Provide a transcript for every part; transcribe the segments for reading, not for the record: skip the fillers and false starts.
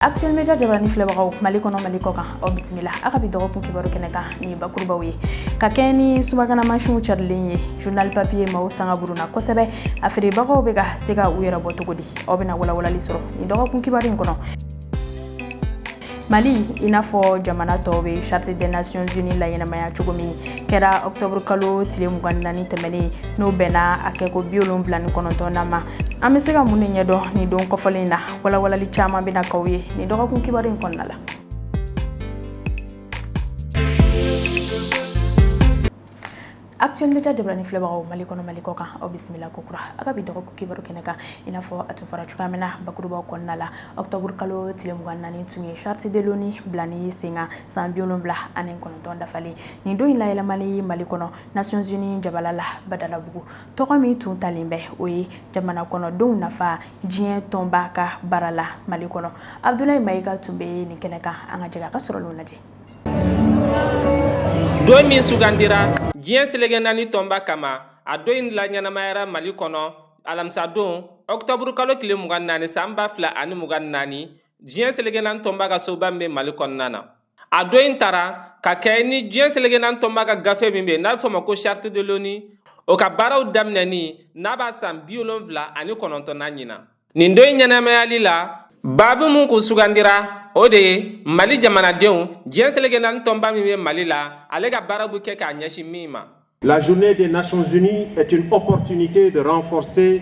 Actuel Media jabarani filɛbagaw, Mali kɔnɔ, Mali kɔ kan, aw bisimila a ka bi dɔgɔkun kibaru kɛnɛ kan ni bakurubaw ye. Ka kɛɲɛ ni subagana mansinw carilen ye, journal papier maaw sanga buruna kosɛbɛ. A feerebagaw bɛ ka se ka u yɛrɛ bɔ cogo di? Aw bɛna walawalali sɔrɔ nin dɔgɔkun kibaru in kɔnɔ. Mali, i n'a fɔ jamana tɔw bɛ Charte des Nations Unies laɲɛnamaya cogo min kɛra octobre kalo tile 24 tɛmɛnen, n'o bɛnna a kɛko 79nan ma, an bɛ se ka mun de ɲɛdɔn nin don kɔfɔlen in na? Walawalali caman bɛna k'aw ye nin dɔgɔkun kibaru in kɔnɔna la. Actuel Media jabarani filɛbagaw, Mali kɔnɔ, Mali kɔ kan, aw bisimila kokura a ka bi dɔgɔkun kibaru kɛnɛ kan. I n'a fɔ a tun fɔra cogoya min na bakurubaw kɔnɔna la, octobre kalo tile 24 tun ye Charte de l'ONU bilani sen kan san 79 dafalen. Nin don in layɛlɛmali Mali kɔnɔ Nations Unies jabala la Badalabugu, tɔgɔ min tun talen bɛ, o ye jamana kɔnɔdenw nafa diɲɛ tɔnba ka baara la Mali kɔnɔ. Abdoulaye Mayiga tun bɛ nin kɛnɛ kan. An ka jɛ a ka sɔrɔlenw lajɛ. Don min sugandira diɲɛ seleke naani tɔnba kama, a don in laɲɛnamayara Mali kɔnɔ alamisadon, ɔkutɔburu kalo tile 24 san 2024, diɲɛ seleke naani tɔnba ka soba min bɛ Mali kɔnɔna na. A don in tara ka kɛ ni diɲɛ seleke naani tɔnba ka gafe min bɛ yen n'a bɛ fɔ o ma ko Charte de l'ONU, o ka baaraw daminɛni n'a b'a san 79nan ɲinan. Nin don in ɲɛnamayali la, baabu min kun sugandira, o de ye Mali jamanadenw, diɲɛ seleke naani tɔnba min bɛ Mali la, ale ka baaraw bɛ kɛ k'a ɲɛsin min ma. La journée des Nations Unies est une opportunité de renforcer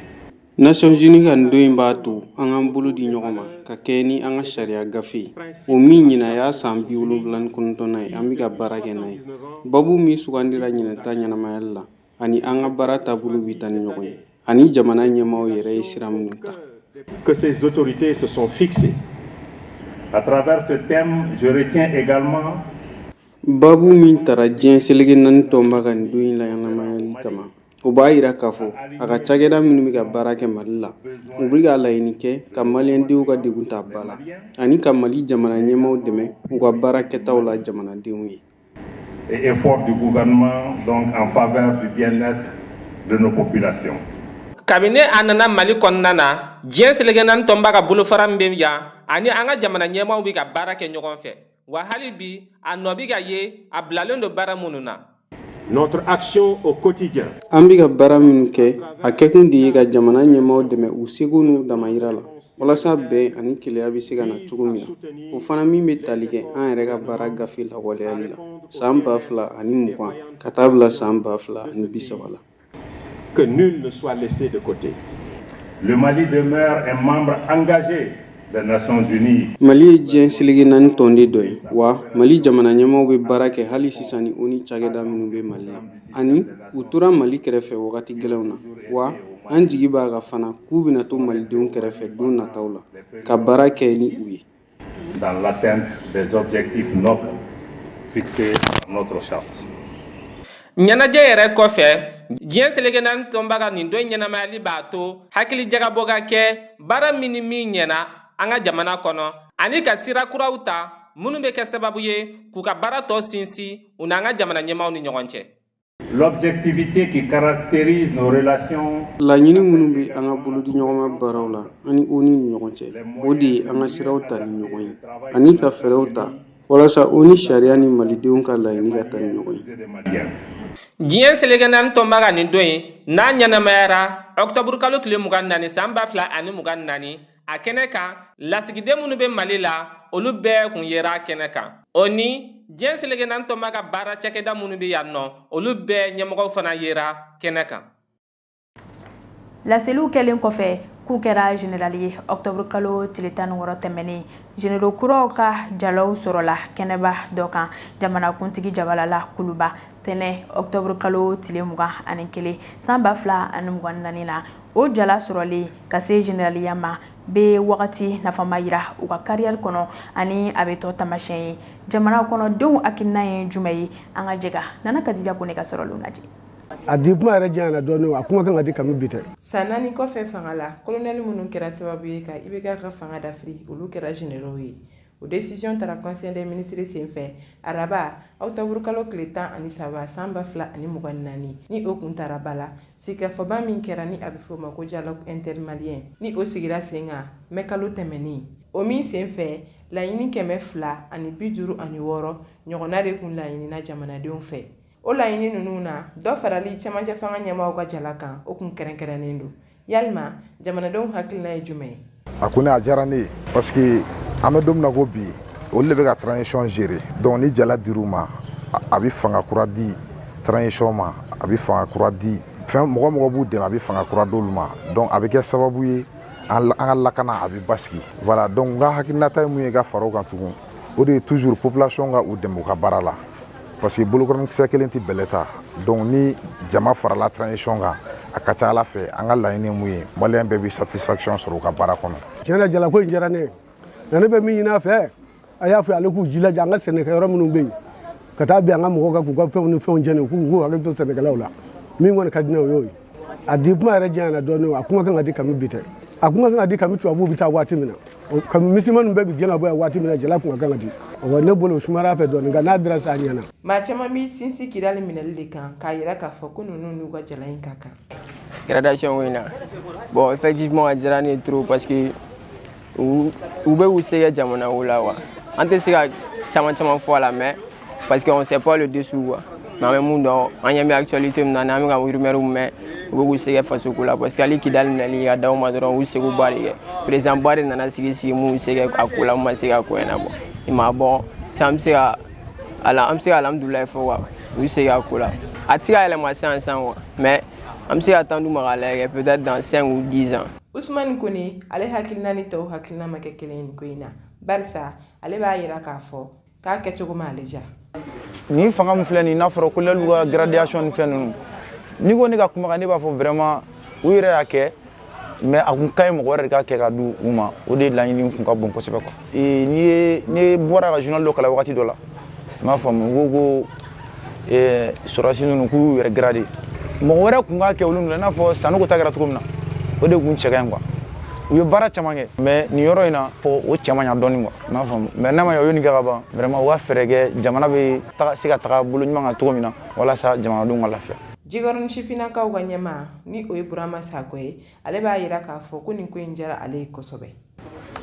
Nations Unies ka nin don in b'a to an k'an bolo di ɲɔgɔn ma ka kɛɲɛ ni an ka sariya gafe ye, o min ɲinan y'a san 79nan ye an bɛ ka baara kɛ n'a ye. Babu min sugandira ɲinan ta ɲɛnamayali la, ani an ka baara taabolo bɛ taa ni ɲɔgɔn ye, ani jamana ɲɛmaaw yɛrɛ ye sira minnu ta. Que ces autorités se sont fixées. À travers ce thème, je retiens également Babu min tara diɲɛ seleke naani tɔnba ka nin don in laɲɛnamayali kama, o b'a yira k'a fɔ a ka cakɛda minnu bɛ ka baara kɛ Mali la, u bɛ ka laɲini kɛ ka maliyɛndenw ka degun ta ba la, ani ka Mali jamana ɲɛmaaw dɛmɛ u ka baara kɛtaw la jamanadenw ye. Et efforts du gouvernement donc en faveur du bien-être de nos populations. Kabini a nana Mali kɔnɔna na, diɲɛ seleke naani tɔnba ka bolofara min bɛ yan ani an ka jamana ɲɛmaaw bɛ ka baara kɛ ɲɔgɔn fɛ, wa hali bi a nɔ bɛ ka ye a bilalen don baara minnu na. Notre action au quotidien. An bɛ ka baara minnu kɛ, a kɛkun de ye ka jamana ɲɛmaaw dɛmɛ u seko n'u damayira la, walasa bɛn ani kelenya bɛ se ka na cogo min na, o fana min bɛ tali kɛ an yɛrɛ ka baara gafe lawaleyali la san 2020 ka taa bila san 2030 la. Que nul ne soit laissé de côté. Le Mali demeure un membre engagé des Nations Unies. Mali ye diɲɛ seleke naani tɔnden dɔ ye, wa Mali jamana ɲɛmaaw bɛ baara kɛ hali sisan ni ONU cakɛda minnu bɛ Mali la, ani u tora Mali kɛrɛfɛ wagati gɛlɛnw na, wa an jigi b'a kan fana k'u bɛna to malidenw kɛrɛfɛ don nataw la ka baara kɛ ni u ye. Dans l'atteinte des objectifs nobles fixés par notre charte. Ɲɛnajɛ yɛrɛ kɔfɛ, diɲɛ seleke naani tɔnba ka nin don ɲɛnamayali b'a to hakili jagabɔ ka kɛ baara min ni min ɲɛna an ka jamana kɔnɔ, ani ka sira kuraw ta minnu bɛ kɛ sababu ye k'u ka baara tɔ sinsin u n'an ka jamana ɲɛmaaw ni ɲɔgɔn cɛ. L'objectivité qui caractérise nos relations Laɲini minnu bɛ an ka bolodiɲɔgɔnma baaraw la ani ONU ni ɲɔgɔn cɛ, o de ye an ka siraw ta ni ɲɔgɔn ye, ani ka fɛɛrɛw ta walasa ONU sariya ni malidenw ka laɲini ka taa ni ɲɔgɔn ye. Diɲɛ seleke naani tɔnba ka nin don in n'a ɲɛnamayara ɔkutɔburu kalo tile 24 san 2024, a kɛnɛ kan, lasigiden minnu bɛ Mali la, olu bɛɛ kun yera a kɛnɛ kan. O ni diɲɛ seleke naani tɔnba ka baara cakɛda minnu bɛ yan nɔ, olu bɛɛ ɲɛmɔgɔw fana yera kɛnɛ kan. Laseliw kɛlen kɔfɛ k'u kɛra général ye octobre kalo tile 16 tɛmɛnen, généraux kuraw ka jalaw sɔrɔla kɛnɛba dɔ kan jamanakuntigi jabala la Kuluba tɛnɛ, octobre kalo tile 21 san 2024 na. O jala sɔrɔlen ka se généraliya ma bɛ wagati nafama yira u ka carrière kɔnɔ, ani a bɛ tɔ taamasiyɛn ye. Jamana kɔnɔdenw hakilina ye jumɛn ye? An ka jɛ ka Nana Kadija Kone ka sɔrɔlenw lajɛ. A di kuma yɛrɛ janyana dɔɔnin, a kuma kan ka di kami bi tɛ. San 4 kɔfɛ fanga la, kolonɛli minnu kɛra sababu ye ka IBK ka fanga dafiri, olu kɛra généraux ye. O décision tara conseil des ministres senfɛ araba, octobre kalo tile 13 san 2024, ni o kun tara ba la sigikafɔba min kɛra, ni a bɛ fɔ o ma ko dialogue intermalien, ni o sigira sen kan mɛ kalo tɛmɛnen. O min senfɛ, laɲini 256 ɲɔgɔnna de kun laɲinina jamanadenw fɛ. O laɲini ninnu na, dɔ farali cɛmancɛ fanga ɲɛmaaw ka jala kan, o kun kɛrɛnkɛrɛnnen don. Yalima jamanadenw hakilina ye jumɛn ye? A ko ne a diyara ne ye, parce que an bɛ don min na ko bi, olu de bɛ ka transition gérer. Donc ni jala dir'u ma, a bɛ fanga kura di transition ma, a bɛ fanga kura di fɛn mɔgɔ mɔgɔ b'u dɛmɛ, a bɛ fanga kura d'olu ma. Donc a bɛ kɛ sababu ye an ka lakana a bɛ basigi. Voilà, donc n ka hakilinata ye mun ye ka fara o kan tugun, o de ye toujours population ka u dɛmɛ u ka baara la, parce que bolokɔrɔnikisɛ kelen tɛ bɛlɛ ta. Donc ni jama farala transition kan, a ka ca ala fɛ, an ka laɲini mun ye, maliyɛn bɛɛ bɛ satisfaction sɔrɔ u ka baara kɔnɔ. Tiɲɛ na, jalako in diyara ne ye, nka ne bɛ min ɲini a fɛ, a y'a fɔ ale k'u jilaja an ka sɛnɛkɛyɔrɔ minnu bɛ yen, ka taa bin an ka mɔgɔw kan k'u ka fɛnw ni fɛnw tiɲɛ, k'u hakili to sɛnɛkɛlaw la. Min kɔni ka di ne ye, o y'o ye. A di kuma yɛrɛ janyana dɔɔnin. A kuma kan ka di kami bi tɛ, a kuma kan ka di kami tubabuw bɛ taa waati min na, kami misimanw bɛɛ bɛ gɛn ka bɔ yan waati min na, jala kuma kan ka di. O ne bolo, o sumara fɛ dɔɔnin, nka n'a dira sa, a ɲɛna. Maa caman b'i sinsin Kidali minɛli de kan, k'a yira k'a fɔ ko ninnu n'u ka jala in ka kan. Gradation ko in na, bon, effectivement, a diyara ne ye trop, parce que u bɛ k'u se kɛ jamana ko la quoi. An tɛ se ka caman caman fɔ a la, mais parce que on sait pas le dessous quoi. Mais an bɛ mun dɔn, an ɲɛ bɛ actualité min na, n'an bɛ ka rumeur mɛn, u bɛ k'u se kɛ faso ko la, parce que hali Kidali minɛli ka d'aw ma dɔrɔn, u seko ba de kɛ. Président ba de nana sigi sigi mun se kɛ a ko la, mun ma se ka ko ɲɛnabɔ i ma. Bon, sisan an bɛ se ka ala, an bɛ se ka alhamdulilayi fɔ quoi, u se kɛ a ko la. A tɛ se ka yɛlɛma sisan sisan quoi, mais an bɛ se ka temps d'u ma k'a lajɛ, peut-être dans 5 ou 10 ans. Usumani Kone, ale hakilina ni tɔw hakilina ma kɛ kelen ye nin ko in na, barisa ale b'a yira k'a fɔ k'a kɛcogo ma ale diya. Nin fanga min filɛ nin, n'a fɔra colonel ka gradation ni fɛn ninnu, n'i ko ne ka kumakan, ne b'a fɔ vraiment u yɛrɛ y'a kɛ, mais a kun ka ɲi mɔgɔ wɛrɛ de ka kɛ ka di u ma. O de laɲini kun ka bon kosɛbɛ quoi. N'i ye ne bɔra ka journal dɔ kalan wagati dɔ la, n m'a faamu, u ko ko sɔrɔdasi ninnu k'u y'u yɛrɛ gradé, mɔgɔ wɛrɛ kun k'a kɛ olu nɔ, i n'a fɔ Sanogo ta kɛra cogo min na, o de kun cɛ ka ɲi quoi. U ye baara caman kɛ, mais nin yɔrɔ in na fɔ o cɛ man ɲa dɔɔni quoi, n m'a faamu. Mais n'a ma ɲɛ u ye nin kɛ ka ban, vraiment u ka fɛɛrɛ kɛ jamana bɛ taga se ka taga bolo ɲuman kan cogo min na, walasa jamanadenw ka lafiya. Jikɔrɔni sifinnakaw ka ɲɛmaa, ni o ye Burama Sakɔ ye, ale b'a yira k'a fɔ ko nin ko in diyara ale ye kosɛbɛ.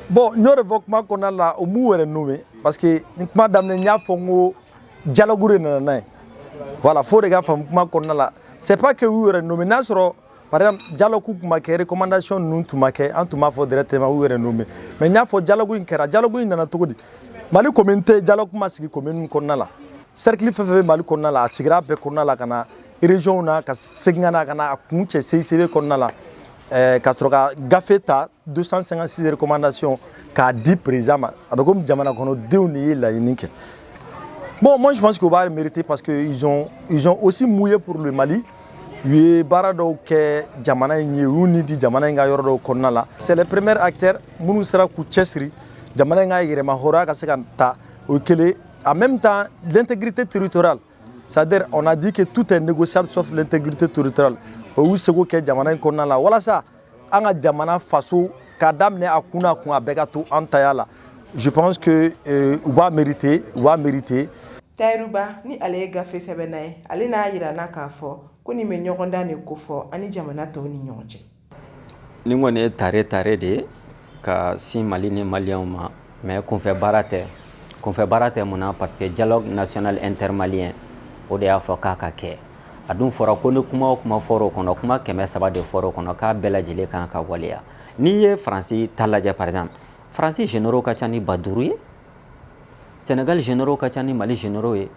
Bon, n y'o de fɔ kuma kɔnɔna la, o m'u yɛrɛ nommé, parce que ni kuma daminɛ, n y'a fɔ n ko dialogue de nana n'a ye. Voilà, fo de ka faamu kuma kɔnɔna la, c'est pas que u yɛrɛ nommé. N'a sɔrɔ par exemple dialogue tun ma kɛ, recommandation ninnu tun ma kɛ, an tun b'a fɔ directement u yɛrɛ nommé. Mais n y'a fɔ, dialogue in kɛra. Dialogue in nana cogo di? Mali commune tɛ, dialogue ma sigi commune kɔnɔna la. Cercle fɛn fɛn bɛ Mali kɔnɔna la, a sigira bɛɛ kɔnɔna la, ka na région na, ka segin ka na, ka na a kun cɛ CICB kɔnɔna la, ka sɔrɔ ka gafe ta, 256 recommandations, k'a di président ma. A bɛ komi jamana kɔnɔdenw de ye laɲini kɛ. Bon, moi je pense qu'on va mériter, parce que ils ont aussi mouillé pour le Mali. U ye baara dɔw kɛ jamana in ye, u y'u ni di jamana in ka yɔrɔ dɔw kɔnɔna la. C'est les premiers acteurs minnu sera k'u cɛsiri jamana in ka yɛrɛma hɔrɔnya ka se ka ta, o ye kelen. En même temps, l'intégrité territoriale, c'est-à-dire on a dit que tout est négociable sauf l'intégrité territoriale. O y'u seko kɛ jamana in kɔnɔna la, walasa an ka jamana faso k'a daminɛ a kun n'a kun, a bɛɛ ka to an taya la. Je pense que u b'a mériter, u b'a mériter. Tayiruba, ni ale ye gafe sɛbɛnna ye, ale n'a yira n na k'a fɔ ko nin bɛ ɲɔgɔndan de kofɔ ani jamana tɔw ni ɲɔgɔn cɛ. Nin kɔni ye tare tare de ye ka sin Mali ni maliyɛnw ma, mais kunfɛ baara tɛ. Kunfɛ baara tɛ mun na? Parce que dialogue national intermalien, o de y'a fɔ k'a ka kɛ. A dun fɔra ko ni kuma o kuma fɔra o kɔnɔ, kuma 300 de fɔra o kɔnɔ, k'a bɛɛ lajɛlen kan ka waleya. N'i ye Faransi ta lajɛ, par exemple, Faransi généraux ka ca ni 5000 ye, Sénégal généraux ka ca ni Mali généraux ye,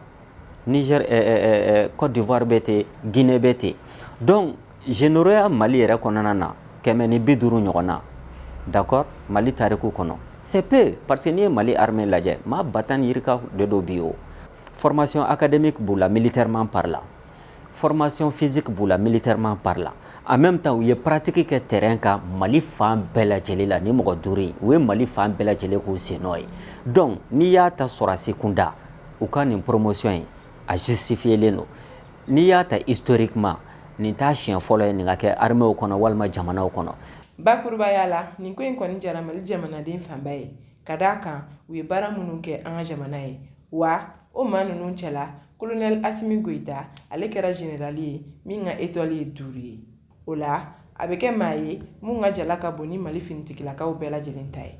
Niger, Côte d'Ivoire bɛ ten, Guinée bɛ ten. Donc généraux ya Mali yɛrɛ kɔnɔna na, 150 ɲɔgɔn na, d'accord, Mali tariku kɔnɔ, c'est peu, parce que n'i ye Mali armée lajɛ, maa ba 10 ni yirika de do bi. O formation académique b'u la militairement parlant, formation physique b'u la militairement parlant, en même temps u ye pratique kɛ terrain kan Mali fan bɛɛ lajɛlen la. Ni mɔgɔ duuru in, u ye Mali fan bɛɛ lajɛlen k'u sen nɔ ye. Donc n'i y'a ta sɔrɔsi kunda, u ka nin promotion in a justifié len don. N'i y'a ta historiquement, nin t'a siɲɛ fɔlɔ ye nin ka kɛ armée kɔnɔ walima jamanaw kɔnɔ. Bakurubaya la, nin ko in kɔni jara Mali jamanaden fanba ye, ka d'a kan u ye baara minnu kɛ an ka jamana ye. Wa o maa ninnu cɛla, colonel Asimi Goyita, ale kɛra général ye min ka étoile ye 5 ye. O la a bɛ kɛ maa ye mun ka jala ka bon ni Mali finitigilakaw bɛɛ lajɛlen ta ye.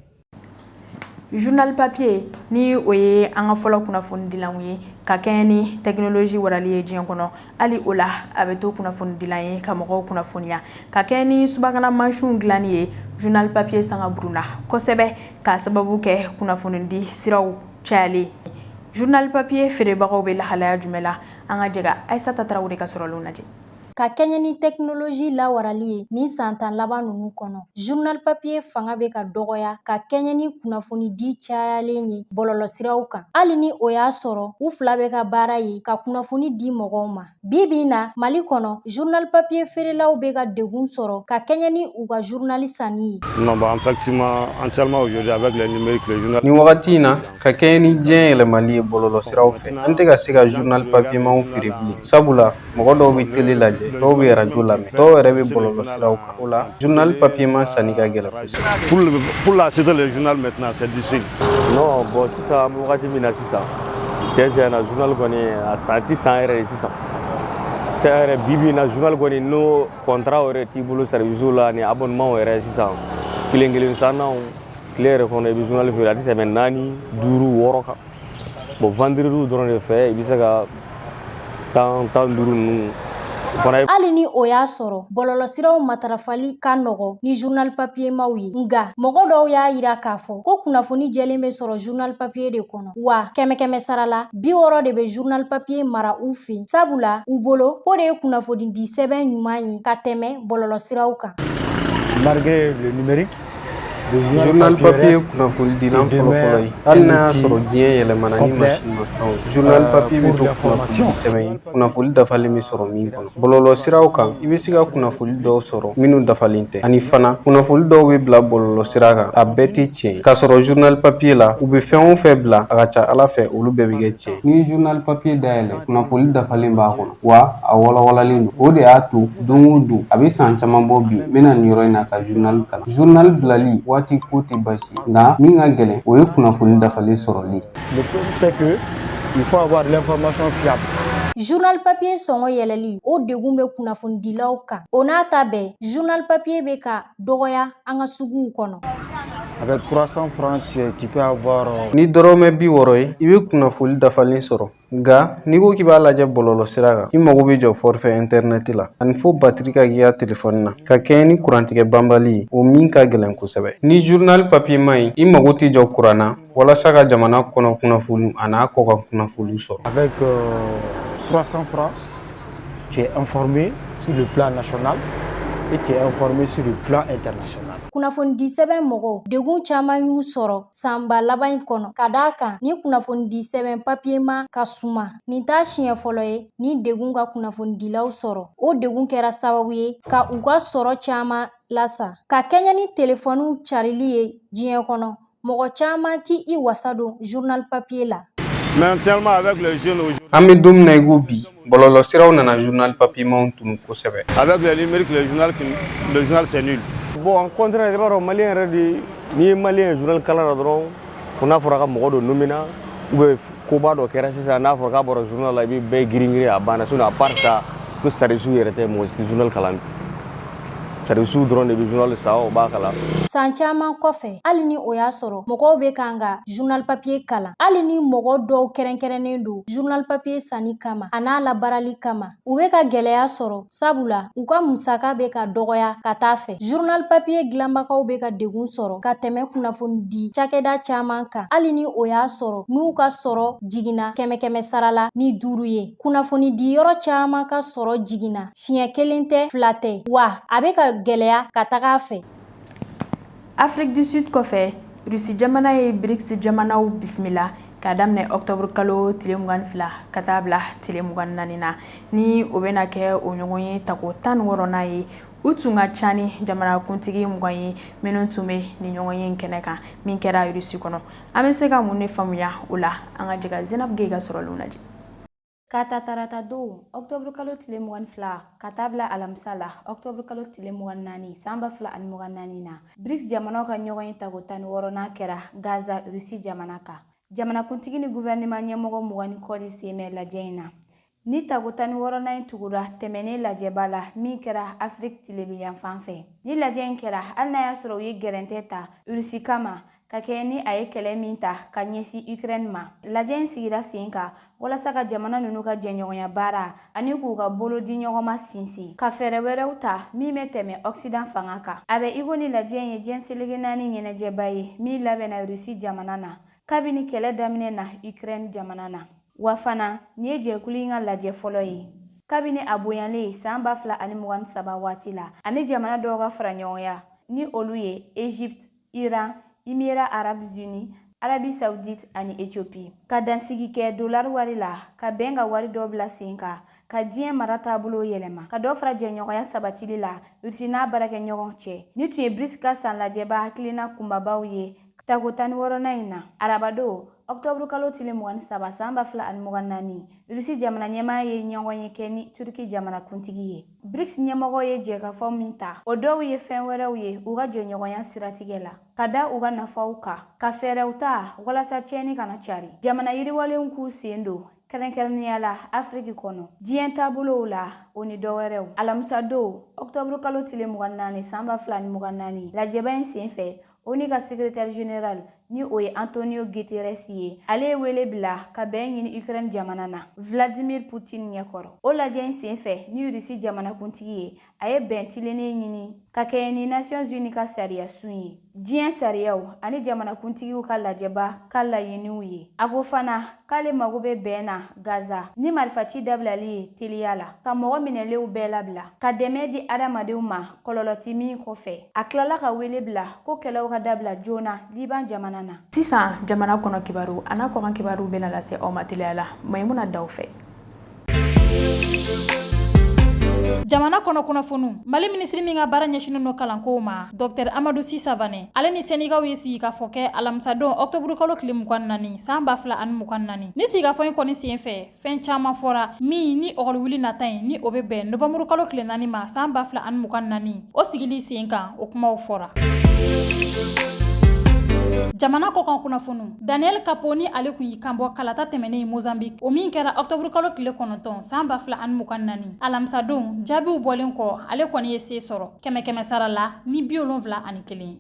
Journal papier ni o ye an ka fɔlɔ kunnafonidilanw ye ka kɛɲɛ ni technologie warali ye diɲɛ kɔnɔ, hali o la a bɛ to kunnafonidilan ye ka mɔgɔw kunnafoniya. Ka kɛɲɛ ni subahana mansinw dilanni ye, journal papier sanga burunna kosɛbɛ k'a sababu kɛ kunnafonidi siraw cayalen. Journal papier feerebagaw bɛ lahalaya jumɛn la? An ka jɛ ka Ayisata Tarawele ka sɔrɔlenw lajɛ. Ka kɛɲɛ ni tɛkinoloji lawarali ye nin san 10 laban ninnu kɔnɔ, journal papier fanga bɛ ka dɔgɔya ka kɛɲɛ ni kunnafonidi cayalen ye bɔlɔlɔsiraw kan. Hali ni o y'a sɔrɔ u fila bɛ ka baara ye ka kunnafoni di mɔgɔw ma. Bi bi in na, Mali kɔnɔ, journal papier feerelaw bɛ ka degun sɔrɔ ka kɛɲɛ ni u ka journal sanni ye. Non, bon, effectivement, entièrement aujourd'hui avec le numérique, le journal. Nin wagati in na, ka kɛɲɛ ni diɲɛ yɛlɛmali ye bɔlɔlɔsiraw fɛ, an tɛ ka se ka journal papiermanw feere bilen, sabula mɔgɔ dɔw bɛ tele lajɛ, dɔw bɛ arajo lamɛn, dɔw yɛrɛ bɛ bɔlɔlɔsiraw kan. O la, journal papierman sanni ka gɛlɛn kosɛbɛ. Pour l'acheter le journal maintenant, c'est difficile. Non, bon, sisan an bɛ wagati min na sisan, tiɲɛ tiɲɛ na, journal kɔni a san ti san yɛrɛ ye sisan. Sisan yɛrɛ, bi bi in na, journal kɔni, n'o contrat yɛrɛ t'i bolo service la ni abonnement yɛrɛ, sisan kelen kelen sannaw, tile yɛrɛ kɔnɔ i bɛ journal feere, a tɛ tɛmɛ naani, duuru, wɔɔrɔ kan. Bon, vendredi dɔrɔn de fɛ i bɛ se ka 10, 15 ninnu fana. Hali ni o y'a sɔrɔ bɔlɔlɔsiraw matarafali ka nɔgɔ ni journal papier maw ye, nka mɔgɔ dɔw y'a yira k'a fɔ ko kunnafoni jɛlen bɛ sɔrɔ journal papier de kɔnɔ, wa kɛmɛ kɛmɛ sara la, 60 de bɛ journal papier mara u fɛ, sabula u bolo k'o de ye kunnafoni di sɛbɛn ɲuman ye ka tɛmɛ bɔlɔlɔsiraw kan. Malgré le numérique, Journal papier kunnafonidilan fɔlɔfɔlɔ ye. Hali n'a y'a sɔrɔ diɲɛ yɛlɛmana ni masinmafɛnw ye, journal papier bɛ to kunnafoni sɛbɛn ye, kunnafoni dafalen bɛ sɔrɔ min kɔnɔ. Bɔlɔlɔsiraw kan, i bɛ se ka kunnafoni dɔw sɔrɔ minnu dafalen tɛ, ani fana kunnafoni dɔw bɛ bila bɔlɔlɔsira kan, a bɛɛ tɛ tiɲɛ ye. K'a sɔrɔ journal papier la, u bɛ fɛn o fɛn bila, a ka ca Ala fɛ olu bɛɛ bɛ kɛ tiɲɛ. N'i ye journal papier dayɛlɛ, kunnafoni dafalen b'a kɔnɔ, wa a walawalalen don. O de y'a to don o don, a bɛ san caman bɔ bi, n bɛ na nin yɔrɔ in na ka journal kalan. Journal bilali waati ko tɛ baasi ye, nka min ka gɛlɛn, o ye kunnafoni dafalen sɔrɔli. Le problème, c'est que il faut avoir l'information fiable. Journal papier sɔngɔ yɛlɛli, o degun bɛ kunnafonidilaw kan. O n'a ta bɛɛ, journal papier bɛ ka dɔgɔya an ka suguw kɔnɔ. Avec 300 francs, tu peux avoir. Ni dɔrɔmɛ 60 ye, i bɛ kunnafoni dafalen sɔrɔ. Nka n'i ko k'i b'a lajɛ bɔlɔlɔsira kan, i mago bɛ jɔ forfait internet la, ani fo batiri ka k'i ka telefɔni na ka kɛɲɛ ni kurantigɛ banbali ye, o min ka gɛlɛn kosɛbɛ. Ni journal papier ma ye, i mago tɛ jɔ kuran na walasa ka jamana kɔnɔ kunnafoni a n'a kɔkan kunnafoni sɔrɔ. Avec 300 francs, tu es informé sur le plan national et tu es informé sur le plan international. Kunnafonidi sɛbɛn mɔgɔw, degun caman y'u sɔrɔ sanba laban in kɔnɔ, ka d'a kan ni kunnafonidi sɛbɛn papier ma ka suma. Nin t'a siɲɛ fɔlɔ ye ni degun ka kunnafonidilaw sɔrɔ. O degun kɛra sababu ye ka u ka sɔrɔ caman lasa. Ka kɛɲɛ ni telefɔniw carili ye diɲɛ kɔnɔ, mɔgɔ caman ti i wasa don journal papier la. Mais entièrement avec les jeunes aujourd'hui. An bɛ don min na i ko bi, bɔlɔlɔsiraw nana journal papier manw tunu kosɛbɛ. Avec le numérique, le journal c'est nul. Bon, en contraire, i b'a dɔn, malien yɛrɛ de, n'i ye malien ye journal kalan na dɔrɔn, fo n'a fɔra ka mɔgɔ dɔ nommé na ou bien koba dɔ kɛra sisan, n'a fɔra k'a bɔra journal la, i bɛ bɛɛ girin girin, a banna. Sinon, à part ça, ko service yɛrɛ tɛ, mɔgɔ si tɛ journal kalan bi. Service dɔrɔn de bɛ journal san, o b'a kalan. San caman kɔfɛ, hali ni o y'a sɔrɔ mɔgɔw bɛ kan ka journal papier kalan, hali ni mɔgɔ dɔw kɛrɛnkɛrɛnnen don journal papier sanni kama a n'a labaarali kama, u bɛ ka gɛlɛya sɔrɔ, sabula u ka musaka bɛ ka dɔgɔya ka taa fɛ. Journal papier dilanbagaw bɛ ka degun sɔrɔ ka tɛmɛ kunnafoni di cakɛda caman kan, hali ni o y'a sɔrɔ n'u ka sɔrɔ jiginna kɛmɛ kɛmɛ sara la ni 5 ye. Kunnafoni di yɔrɔ caman ka sɔrɔ jiginna siɲɛ kelen tɛ, fila tɛ, wa a bɛ ka gɛlɛya ka taga a fɛ. Afrique du Sud kɔfɛ, Russie jamana ye BRICS jamanaw bisimila k'a daminɛ octobre kalo tile 22 ka taa bila tile 24 na, ni o bɛna kɛ o ɲɔgɔn ye tako 16nan ye. U tun ka ca ni jamanakuntigi 20 ye minnu tun bɛ ni ɲɔgɔn ye kɛnɛ kan min kɛra Russie kɔnɔ. An bɛ se ka mun de faamuya o la? An ka jɛ ka Zenab Gueye ka sɔrɔlenw lajɛ. Ka ta tarata don octobre kalo tile 22 ka taa bila alamisa la octobre kalo tile 24 san 2024 na, BRICS jamanaw ka ɲɔgɔn ye tako 16nan kɛra Gaza, Russie jamana kan. Jamanakuntigi ni gouvernement ɲɛmɔgɔ 20 ni kɔ de sen bɛ lajɛ in na. Ni tako 16nan in tugura tɛmɛnen lajɛba la min kɛra Afrique tilebinyanfan fɛ. Ni lajɛ in kɛra, hali n'a y'a sɔrɔ u ye gɛrɛntɛ ta Russie kama. Ka kɛɲɛ ni a ye kɛlɛ min ta ka ɲɛsin Ukraine ma. Lajɛ in sigira sen kan walasa ka jamana ninnu ka jɛɲɔgɔnya baara ani k'u ka bolo di ɲɔgɔn ma sinsin, ka fɛɛrɛ wɛrɛw ta min bɛ tɛmɛ Occident fanga kan. A bɛ iko ni lajɛ in ye diɲɛ seleke naani ɲɛnajɛba ye min labɛnna Rusi jamana na kabini kɛlɛ daminɛ na Ukraine jamana na. Wa fana, nin ye jɛkulu in ka lajɛ fɔlɔ ye kabini a bonyalen san 2023 waati la, ani jamana dɔw ka fara ɲɔgɔnya ni olu ye Egypte, Iran, Émirats Arabes Unis, Arabie Saoudite ani Éthiopie, ka dansigi kɛ dolari wari la, ka bɛn ka wari dɔ bila sen kan, ka diɲɛ mara taabolo yɛlɛma, ka dɔ fara jɛɲɔgɔnya sabatili la Rusi n'a baarakɛɲɔgɔn cɛ. Ni tun ye BRICS ka san lajɛba hakilina kunbabaw ye tako 16nan in na. Arabadon, ɔkutɔburu kalo tile 23 san 2024, Rusi jamana ɲɛmaa ye ɲɔgɔn ye kɛ ni Turki jamana kuntigi ye. BRICS ɲɛmɔgɔ ye jɛkafɔ min ta, o dɔw ye fɛn wɛrɛw ye u ka jɛɲɔgɔnya siratigɛ la, ka da u ka nafaw kan, ka fɛɛrɛw ta walasa tiɲɛni kana cari, jamana yiriwalenw k'u sen don kɛrɛnkɛrɛnnenya la Afiriki kɔnɔ diɲɛ taabolow la, o ni dɔ wɛrɛw. Alamisadon, ɔkutɔburu kalo tile 24 san 2024, lajɛba in senfɛ, ONU ka secrétaire général, ni o ye Antonio Guterres ye, ale ye wele bila ka bɛn ɲini Ukraine jamana na Vladimir Poutine ɲɛkɔrɔ. O lajɛ in senfɛ ni Rusi jamanakuntigi ye, a ye bɛn tilennen ɲini ka kɛɲɛ ni Nations Unies ka sariya sun ye, diɲɛ sariyaw ani jamanakuntigiw ka lajɛba ka laɲiniw ye. A ko fana k'ale mago bɛ bɛn na Gaza ni marifaci dabilali ye teliya la, ka mɔgɔ minɛlenw bɛɛ labila, ka dɛmɛ di adamadenw ma kɔlɔlɔ ti min kɔfɛ. A tilala ka wele bila ko kɛlɛw ka dabila joona Liban jamana na. Sisan, jamana kɔnɔ kibaru a n'a kɔkan kibaru bɛna lase aw ma teliya la Mayimuna Daw fɛ. Jamana kɔnɔ kunnafoniw. Mali minisiri min ka baara ɲɛsinnen don kalankow ma, Dr Amadu Si Savane, ale ni sɛndikaw ye sigikafɔ kɛ alamisadon, ɔkutɔburu kalo tile 24 san 2024. Ni sigikafɔ in kɔni sen fɛ, fɛn caman fɔra min ni ɔkɔliwuli nata in, ni o bɛ bɛn novanburu kalo tile 4 ma san 2024, o sigili sen kan, o kumaw fɔra. Jamana kɔkan kunnafoniw. Daniel Chapo, ni ale kun y'i kanbɔ kalata tɛmɛnen Mozambique, o min kɛra ɔkutɔburu kalo tile 9 san 2024, alamisadon jaabiw bɔlen kɔ, ale kɔni ye se sɔrɔ kɛmɛ kɛmɛ sara la ni 71.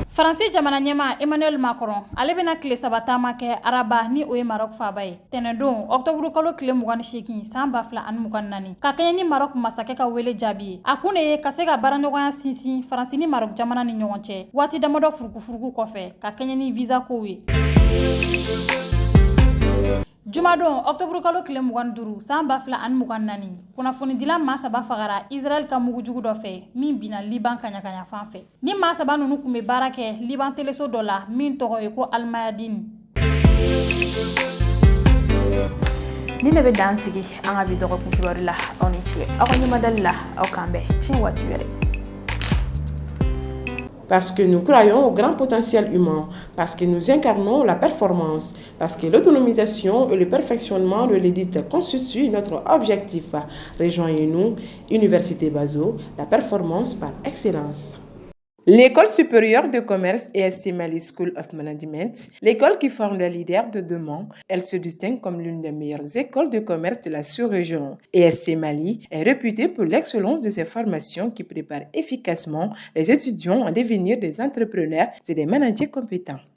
Faransi jamana ɲɛmaa Emmanuel Macron, ale bɛna tile 3 taama kɛ araba, ni o ye Maroc faaba ye, tɛnɛndon, ɔkutɔburu kalo tile 28 san 2024, ka kɛɲɛ ni Maroc masakɛ ka wele jaabi ye. A kun de ye ka se ka baaraɲɔgɔnya sinsin Faransi ni Maroc jamana ni ɲɔgɔn cɛ waati damadɔ furukufuruku kɔfɛ, ka kɛɲɛ ni visa kow ye. Jumadon, ɔkutɔburu kalo tile 25 san 2024, kunnafonidila maa saba fagara Israɛl ka mugujugu dɔ fɛ min binna Liban kaɲakanya fan fɛ. Ni maa saba ninnu tun bɛ baara kɛ Liban teleso dɔ la min tɔgɔ ye ko Almayadin. Ni ne bɛ dan sigi an ka bi dɔgɔkun kibaru la. Aw ni ce aw ka ɲɛmadali la. Aw k'an bɛn tiɲɛ waati wɛrɛ. Parce que nous croyons au grand potentiel humain, parce que nous incarnons la performance, parce que l'autonomisation et le perfectionnement de l'élite constituent notre objectif. Rejoignez-nous, Université Bazo, la performance par excellence. L'école supérieure de commerce ESC Mali School of Management, l'école qui forme les leaders de demain, elle se distingue comme l'une des meilleures écoles de commerce de la sous-région. ESC Mali est réputée pour l'excellence de ses formations qui préparent efficacement les étudiants à devenir des entrepreneurs et des managers compétents.